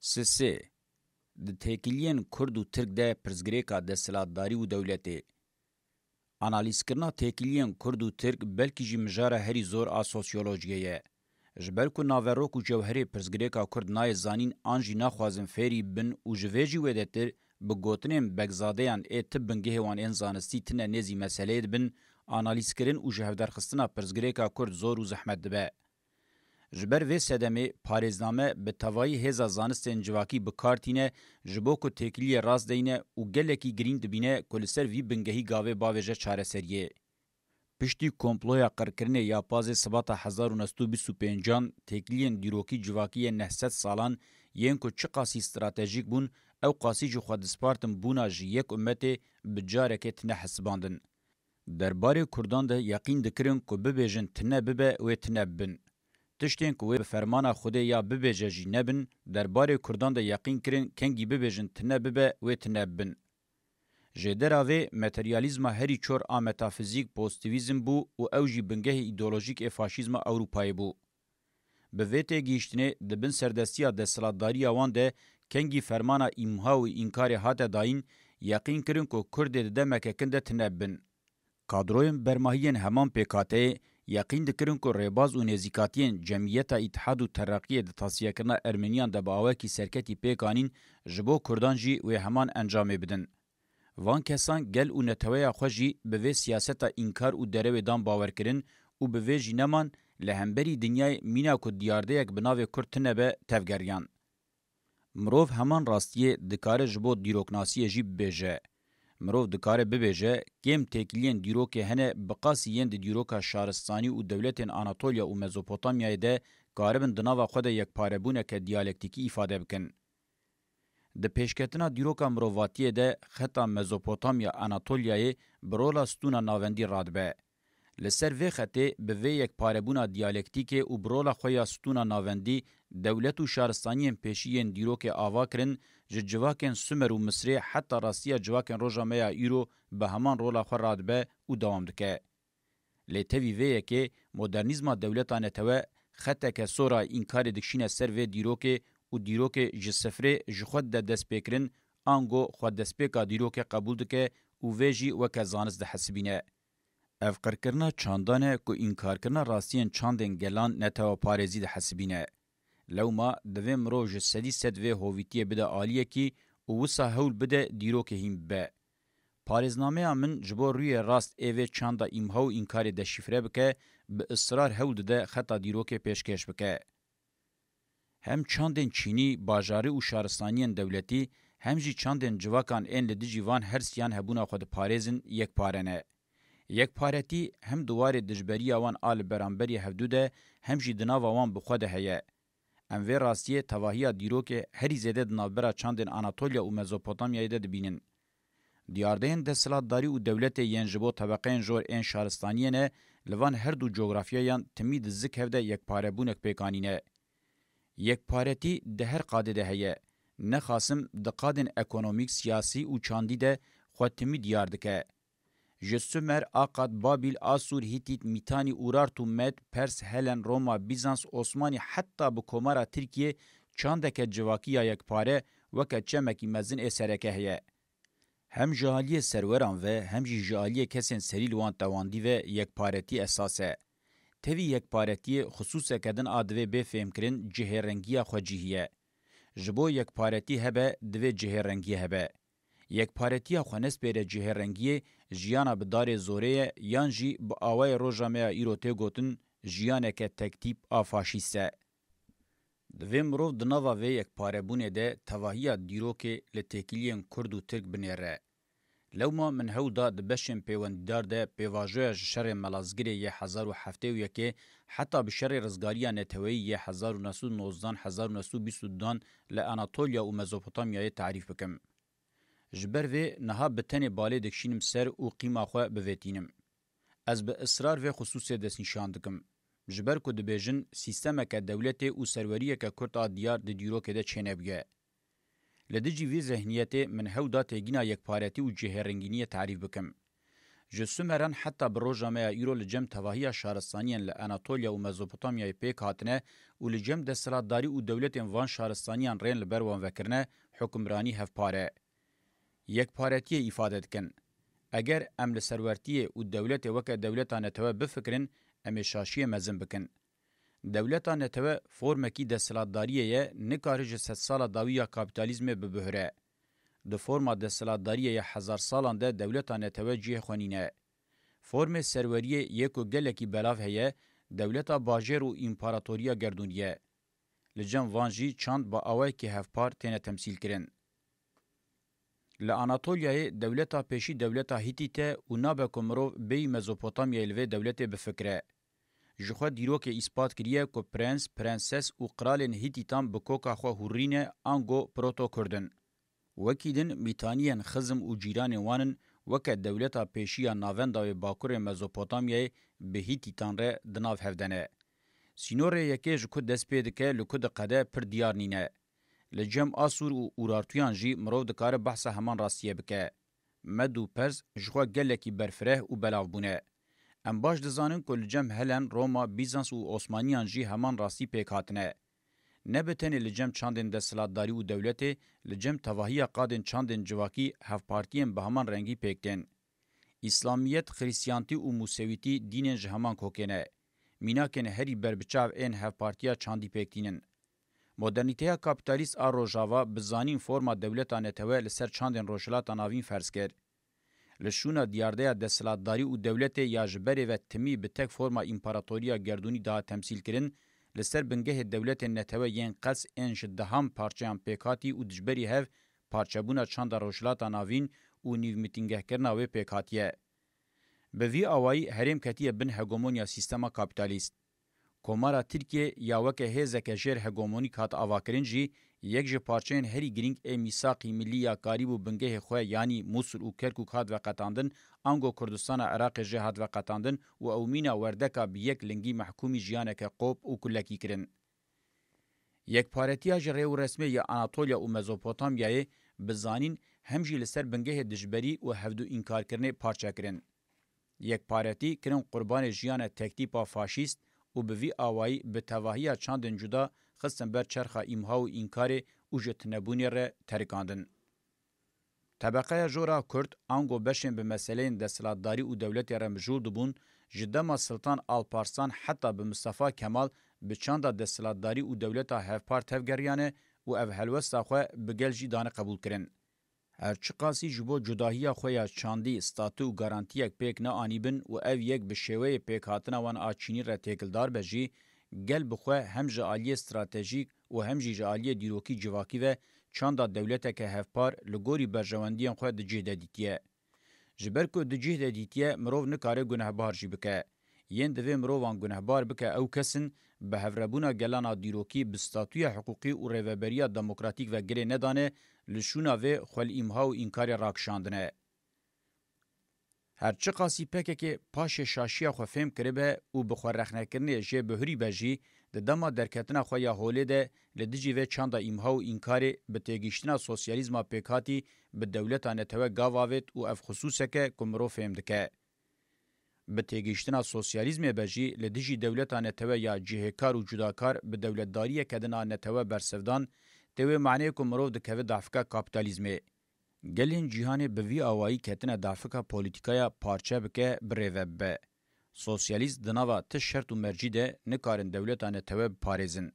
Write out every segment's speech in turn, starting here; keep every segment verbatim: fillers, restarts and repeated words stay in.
Sisê, di têkiliyên Kurd û Tirk de pirsgirêka desthilatdarî û dewletê. Analîzkirina têkiliyên Kurd û Tirk belkî jî mijara herî zor a sosyolojiyê ye. Ji ber ku naverok û cewherê pirsgirêka Kurd nayê zanîn an jî naxwazin fêrî bin û ji vê jî wêdetir bi gotinên begzadeyan ê ti bingehê wan ên zanistî tine nêzî meseleyê dibin, analîzkirin û ji hevderxistina pirsgirêka Kurd zor û zehmet dibe. Ji ber vê sedemê parêzname bi tevayî hêza zanistên civakî bi kar tîne, ji bo ku têkiliyê rast deyne û gelekî girîng dibîne ku li ser vî bingehî gavê bavêje çareseriyê. Piştî komploya qirkirinê ya pazê Sibata hezar û neh sed û bîst û pêncan, têkiliyên dîrokî civakî yên neh sed salan yên ku çiqasî stratejîk bûn, ew qasî jî xwe dispartin bûna ji yek ummetê bi carekê tine hesibandin. Derbarê Kurdan de yeqîn dikirin ku bibêjin tine bibe wê tine bibin. Tiştên ku wê bi fermana Xwedê ya bibêje jî nebin, derbarê Kurdan de yeqîn kirin kengî bibêjin tine bibe wê tine bibin. Jêdera vê materyalîzma herî çor a metafizîk pozitîvîzm bû û ew jî bingehê îdeolojîk ê faşîzma Ewropayê bû. Bi vê têgihiştinê di bin serdestiya desthilatdariya wan de kengî fermana îmha û înkarê hate dayîn, yeqîn kirin ku Kurdê di demeke kin de tine bibin. Kadroyên bermahiyên heman pêkhateyê yeqîn dikirin ku rêbaz û nêzîkatiyên Cemiyeta Îtihad û Teraqiyê di tasfiyekirina Ermeniyan de bi awayekî serketî pêk anîn, ji bo Kurdan jî wê heman encamê bidin. Van kesan gel û neteweya xwe jî bi vê siyaseta înkar û derewê dan bawerkirin û bi vê jî neman li hemberî dinyayê mîna ku diyardeyek bi navê Kurd tine be tevgeriyan. Mirov heman rastiyê dikare ji bo dîroknasiyê jî bibêje. Mirov dikare bibêje, kêm têkiliyên dîrokê hene bi qasî yên di dîroka şaristanî û dewletên Anatolya û Mezopotamyayê de karibin di nava xwe de yekparebûneke diyalektîkî îfade bikin. Di pêşketina dîroka mirovatiyê de xeta Mezopotamya Anatolyayê bi rola stûna navendî radibe. Li ser vê xetê bi vê yekparebûna diyalektîkê û bi rola xwe ya stûna navendî dewlet û şaristaniyên pêşî yên dîrokê ava kirin, ji civakên Sumer û Misrê heta rastiya civakên roja me ya îro bi heman rola xwe radibe û dewam dike. Lê tevî vê yekê modernîzma dewleta netewe xeteke sor a înkarê dikişîne ser vê dîrokê û dîrokê ji sifrê ji xwe dide destpêkirin, ango xwe destpêka dîrokê qebûl dike û vê jî weke zanist dihesibîne. Ev qirkirina çandan e ku înkarkirina rastiyên çandên gelan neteweparêzî dihesibîne. Lewma divê mirov ji sedî sed vê hovîtiyê bide aliyekî û wisa hewl bide dîrokê hîn bibe. Parêznameya min ji bo rûyê rast ê vê çanda îmha û înkarê deşîfre bike, bi israr hewl dide xeta dîrokê pêşkêş bike. Hem çandên çînî, bajarî û şaristaniyên dewletî, hem jî çandên civakan ên li dijî van her siyan hebûna xwe diparêzin, yekpare ne. Yekparetî hem di warê dijberiya wan a li beramberî hevdû de, hem jî di nava wan bi xwe de heye. Em vê rastiyê tevahiya dîrokê herî zêde di navbera çandên Anatolya û Mezopotamyayê de dibînin. Diyardeyên desthilatdarî û dewletê yên ji bo tebeqeyên jor ên şaristaniyê ne, li van her du cografyayan timî di zik hev de yekparebûnek pêk anîne. Yekparetî di her qadê de heye. Nexasim di qadên ekonomîk, siyasî û çandî de xwe timî diyar dike. Ji Sumer, Akad, Babîl, Asûr, Hîtît, Mîtanî, Urartu, Med, Pers, Helen, Roma, Bîzans, Osmanî heta bi Komara Tirkiyê çandeke civakî ya yekpare weke çemekî mezin ê sereke heye. Hem ji aliyê serweran ve hem jî ji aliyê kesên serî li wan tewandî ve yekparetî esas e. Tevî yekparetiyê xisûseke din a divê bê fêhmkirin cihêrengiya xwecihî ye. Ji bo yekparetî hebe, divê cihêrengiyê hebe. Yekparetiya xwe nespêre cihêrengiyê, jiyana bi darê zorê ye yan jî bi awayê roja me ya îro tê gotin, jiyaneke tektîp a faşîst e. Divê mirov di nava vê yekparebûnê de tevahiya dîrokê li têkiliyên Kurd û Tirk binêre. Lewma min hewl da di beşên pêwendîdar de pêvajoya ji şerê Melazgirê yê hezar û heftê û yekê heta bi şerê rizgariya neteweyî yê hezar û neh sed û nozdan hezar û neh sed û bîst û dudan li Anatolya û Mezopotamyayê tarîf bikim. Ji ber vê niha bi tenê balê dikişînim ser û qîma xwe bivêtînim. Ez bi israr vê xisûsê destnîşan dikim. Ji ber ku dibêjin sîstemeke dewletê û serweriyeke kurt a diyar di dîrokê de çênebûye. Li dijî vî zihniyetê min hewl da têgîna yekparetî û cihêrengîniyê tarîf bikim. Ji Sumeran heta bi roja me ya îro li cem tevahiya şaristaniyên li Anatolya û Mezopotamyayê pêk hatine û li cem desthilatdarî û dewletên van şaristaniyan rên li ber wan vekirine, hukimranî hevpar e. Yekparetiyê îfade dikin. Eger em li serwertiyê û dewletê weke dewleta netewe bifikirin, em ê şaşiyê mezin bikin. Dewleta netewe formekî desthilatdariyê ye, nikare ji sedsala dawî ya kapîtalîzmê bibihire. Di forma desthilatdariyê ya hezarsalan de dewleta netewe cihê xwe nîne. Formê serweriyê yê ku gelekî belav heye, dewleta bajêr û împaratoriya gerdûnî ye. Li cem van jî çand bi awayekî hevpar têne temsîlkirin. Li Anatolyayê dewleta pêşî dewleta Hîtît e û nabe ku mirov bêyî Mezopotamyayê li vê dewletê bifikire. Ji xwe dîrokê îspat kiriye ku prens, prenses û qralên Hîtîtan bi koka xwe hûrî ne, ango proto-Kurd in. Wekî din Mîtaniyên Xizm û cîranên wan in, weke dewleta pêşî ya navenda wê bakurê Mezopotamyayê bi Hîtîtan re di nav hev de ne. Sînorê yekê ji ku dest pê dike, li ku diqede, pir diyar nîne. Li cem Asûr û Urartuyan jî mirov dikare behsa heman rastiyê bike. Med û Pers ji xwe gelekî berfireh û belav bûne. Em baş dizanin ku li cem Helen, Roma, Bîzans û Osmaniyan jî heman rastî pêk hatine. Ne bi tenê li cem çandên desthilatdarî û dewletê, li cem tevahiya qadên çandên civakî hevpartiyên bi heman rengî pêk tên. Îslamiyet, Xrîstiyantî û Musewîtî dînên ji heman kokê ne. Mînakên herî berbiçav ên hevpartiya çandî pêk tînin. Modernîteya kapîtalîst a Rojava bi zanîn forma dewleta netewe li ser çandên Rojhilata Navîn ferz kir. Li şûna diyardeya desthilatdarî û dewletê ya ji berê ve timî bi tek forma împaratoriya gerdûnî dihat temsîl kirin, li ser bingehê dewletên netewe yên qels ên ji dehan parçeyan pêkhatî û dijberî hev parçebûna çanda Rojhilata Navîn û nîvmîtîngehkirina wê pêk hatiye. Bi vî awayî herêm ketiye bin hegemonya sîstema kapîtalîst. Komara Tirkiyê ya weke hêzeke jêr hegemonîk hat avakirin jî yek ji parçeyên herî girîng ê mîsaqî millî ya karî bû bingehê xwe, yanî Mûsil û Kerkûk hat veqetandin, ango Kurdistana Iraqê jî hat veqetandin û ew mîna werdeka bi yek lingî mehkûmî jiyaneke qop û kulekî kirin. Yekparetiya ji rêwresmê ya Anatolya û Mezopotamyayê bi zanîn hem jî li ser bingehê dijberî û hevdu înkarkirinê parçe kirin. Yekparetî kirin qurbanê jiyane tektîpa faşîst û bi vî awayî bi tevahiya çandên cuda xistin ber çerxa îmha û înkarê û ji tinebûnê re terikandin. Tebeqeya jora Kurd, ango beşên bi meseleyên desthilatdarî û dewletê re mijûl dibûn, ji dema Siltan Alparslan heta bi Mistefa Kemal bi çanda desthilatdarî û dewleta hevpar tevgeriyane û ev helwesta xwe bi gel jî dane qebûlkirin. Her çiqasî ji bo cudahiya xwe ya çandî statû û garantiyek pêk neanîbin û ev yek bi şêweyê pêkhatina wan a çînî re têkildar be jî, gel bi xwe hem ji aliyê stratejîk û hem jî ji aliyê dîrokî civakî ve çanda dewleteke hevpar li gorî berjewendiyên xwe di cih de dîtiye. Ji ber ku di cih de dîtiye, mirov nikare gunehbar jî bike. Yên divê mirovan gunehbar bike ew kes in, bi hevrebûna gelana dîrokî bi statûya hiqûqî û rêveberiya demokratîk ve girê nedane, li şûna vê xwe li îmha û înkarê rakişandine. Her çiqasî P K K paşê şaşiya xwe fêm kiribe û bi xwe rexnekirinê jê bihurîbe jî, di dema derketina xwe ya holê de li dijî vê çanda îmha û înkarê bi têgihiştina sosyalîzma pêkhatî bi dewleta netewe gav avêt û ev xisûseke ku mirov fêm dike. Bi têgihiştina sosyalîzmê be jî li dijî dewleta netewe ya cihêkar û cudakar bi dewletdariyeke din a netewe bersivdan, tê wê maneyê ku mirov dikeve dafika kapîtalîzmê. Gelên cîhanê bi vî awayî ketine dafika polîtîkaya parçe bike, birêve bibe. Sosyalîst di nava ti şert û mercî de nikarin dewleta netewe biparêzin.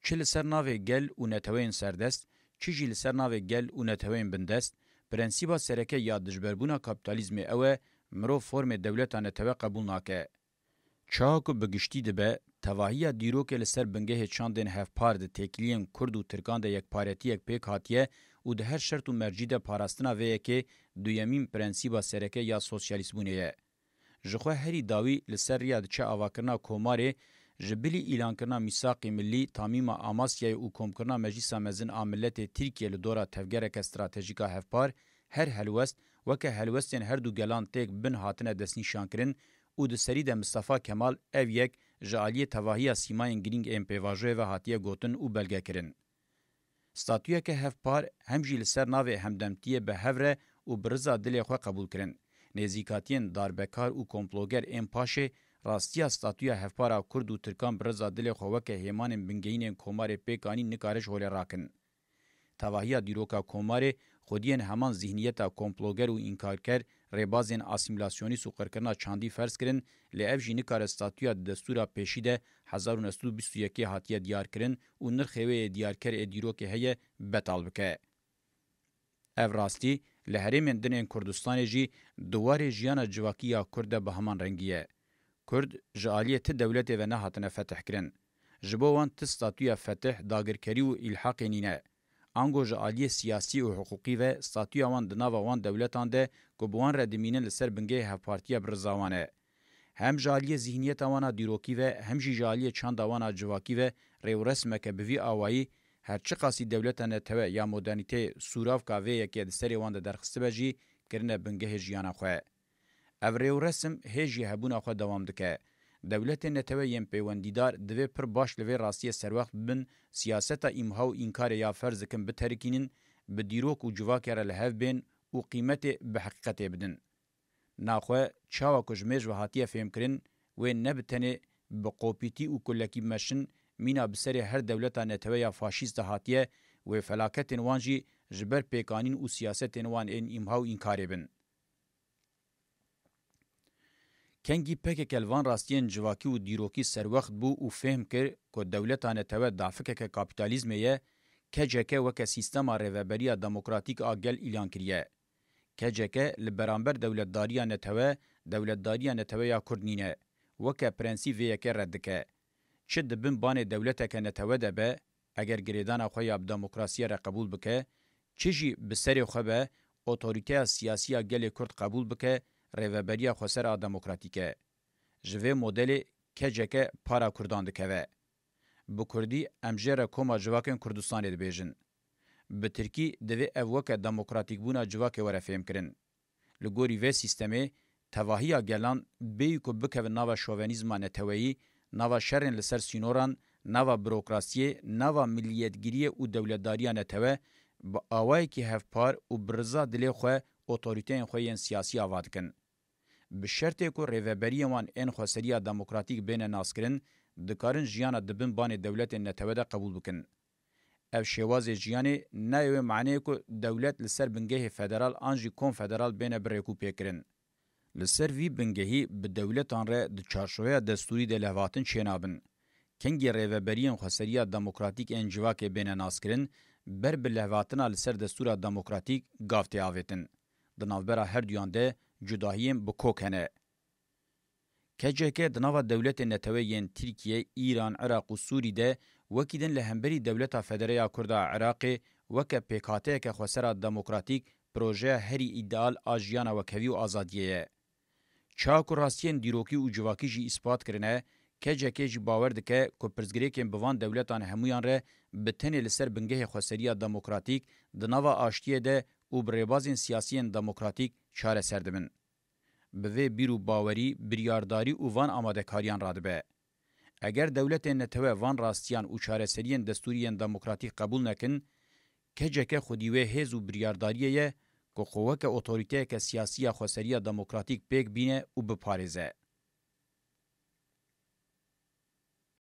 Çi li ser navê gel û neteweyên serdest, çi jî li ser navê gel û neteweyên bindest, prensîba sereke ya dijberbûna kapîtalîzmê ew e, mirov formê dewleta netewe qebûl nake. Çawa ku bi giştî dibe, tevahiya dîrokê li ser bingehê çandên hevpar di têkiliyên Kurd û Tirkan de yekparetiyek pêk hatiye û di her şert û mercî de parastina vê yekê duyemîn prensîba sereke ya sosyalîstbûnê ye. Ji xwe herî dawî li ser riya diçe avakirina komarê, ji bilî îlankirina mîsaqî millî, tamîma Amasyayê û komkirina Meclîsa Mezin a Miletê Tirkiye li dora tevgereke stratejîk a hevpar, her helwest, weke helwestên her du gelan têk bin hatine destnîşankirin û di serî de Mistefa Kemal ev yek ji aliyê tevahiya sîmayên girîng ên pêvajoyê ve hatiye gotin û belgekirin. Statuyeke hevpar hem jî li ser navê hemdemtiyê bi hev re û bi riza dilê xwe qebûl kirin. Nêzîkatiyên darbekar û komploger ên paşê rastiya statûya hevpar a Kurd û Tirkan bi rêza dilê xwe weke hêmanên bingehînên komarê pêk anîn nikare ji holê rakin. Tevahiya dîroka komarê xwediyên heman zîhniyeta komploger û înkarker, rêbazên asîmîlasyonîst û qirkirina çandî ferz kirin, lê ev jî nikare statûya di destûra pêşî de hezar û neh sed û bîst û yekê hatiye diyarkirin û nirxê wê yê diyarker ê dîrokê heye betal bike. Ev rastî li herêmên din ên Kurdistanê jî di warê jiyana civakî ya Kurd de bi heman rengî ye. Kurd ji aliyê ti dewletê ve nehatine fetihkirin. Ji bo wan ti statûya fetih, dagirkerî û îlhaqê nîne. Ango ji aliyê siyasî û hiqûqî ve statûya wan di nava wan dewletan de ku bi wan re dimînin li ser bingehê hevpartiya bi riza wan e. Hem ji aliyê zîhniyeta wan a dîrokî ve, hem jî ji aliyê çanda wan a civakî ve rêwresmeke bi vî awayî, her çiqasî dewleta netewe ya modernîteyê sûravka vê yekê di serê wan de derxistibe jî, kirine bingehê jiyana xwe. Ev rêwresim hê jî hebûna xwe dewam dike. Dewletên netewe yên pêwendîdar divê pir baş li vê rastiyê serwext bibin, siyaseta îmha û înkarê ya ferz dikin biterikînin, bi dîrok û civakê re li hev bên û qîmetê bi heqîqetê bidin. Naxwe çawa ku ji mêj ve hatiye fêmkirin, wê ne bi tenê bi qopîtî û kulekî meşin, mîna bi serê her dewleta netewe ya faşîst de hatiye, wê felaketên wan jî ji ber pêkanîn û siyasetên wan ên îmha û înkarê bin. Kengî P K K li van rastiyên civakî û dîrokî serwext bû û fêhm kir ku dewleta netewe dafikeke kapîtalîzmê ye, K C K weke sîstema rêveberiya demokratîk a gel îlan kiriye. K C K li beramber dewletdariya netewe, dewletdariya netewe ya Kurd nîne. Weke prensîp vê yekê red dike. Çi di bin banê dewleteke netewe de be, eger girêdana xwe ya bi demokrasiyê re qebûl bike, çi jî bi serê xwe be, otorîteya siyasî ya gelê Kurd qebûl bike, rêveberiya xweser a demokratîk e. Ji vê modelê K C K para Kurdan dikeve. Bi kurdî em jê re Koma Civakên Kurdistanê dibêjin. Bi tirkî divê ev weke demokratîkbûna civakê were fêmkirin. Li gorî vê sîstemê, tevahiya gelan bêyî ku bikevin nava şovenîzma neteweyî, nava şerên li ser sînoran, nava burokrasiyê, nava miliyetgiriyê û dewletdariya netewe, bi awayekî hevpar û bi riza dilê xwe otorîteyên xwe yên siyasî ava dikin. Bi şertê ku rêveberiyên wan ên xweseriya demokratîk bêne naskirin, dikarin jiyana di bin banê dewletên netewe de qebûl bikin. Ev şêwazê jiyanê nayê wê maneyê ku dewlet li ser bingehê federal an jî konfederal bêne bi rêkûpêkirin. Li ser vî bingehî bi dewletan re di çarçoveya destûrî de lehvatin çênabin. Kengî rêveberiyên xweseriya demokratîk ên civakê bêne naskirin, ber bi lehvatina li ser destûra demokratîk gav tê avêtin. Di navbera herduyan de cudahiyên bi kok hene. K C K di nava dewletên netewe yên Tirkiye, Îran, Iraq û Sûrî de wekî din li hemberî Dewleta Federe ya Kurd a Iraqê weke pêkhateyeke xwesera demokratîk, projeya herî îdeal a jiyana wekhevî û azadiyê ye. Çawa ku rastiyên dîrokî û civakî jî îspat kirine, K C K jî bawer dike ku pirsgirêkên bi van dewletan hemûyan re bi tenê li ser bingehê xweseriya demokratîk di nava aştiyê de û bi rêbazên siyasiyên demokratîk çareser dibin. Bi vê bîr û bawerî, biryardarî û van amadekariyan radibe. Eger dewletên netewe van rastiyan û çareseriyên destûrî yên demokratîk qebûl nekin, K C K xwedî wê hêz û biryardariyê ye ku xwe weke otorîteyeke siyasî ya xweseriya demokratîk pêk bîne û biparêze.